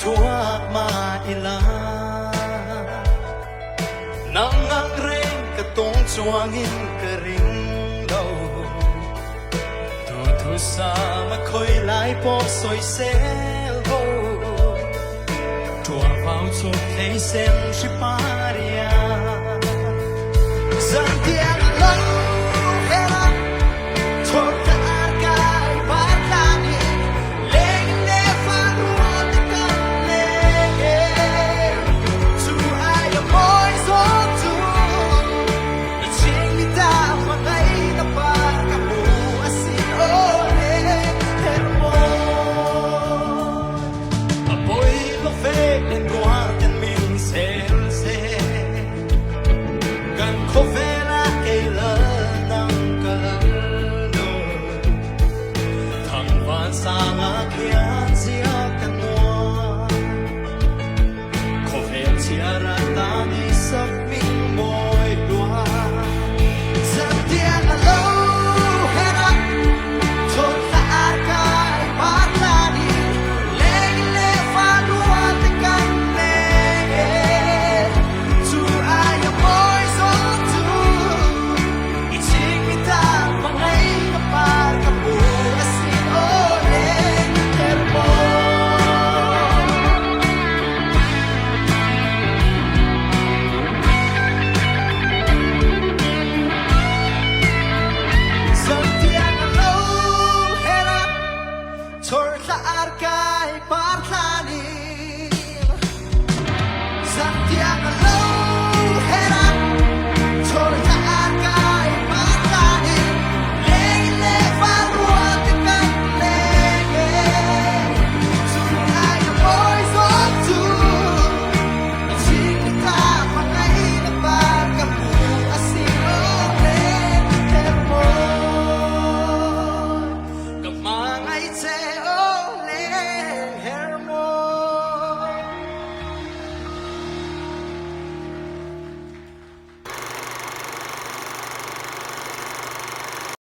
Chhuak mah ila Nang ang reng ka tawng chuangin ka ring lo. Duhthusam a khawi lai pawh sawisel bo. Ṭuah vau chhuk thei sen hri paria. Zantiang.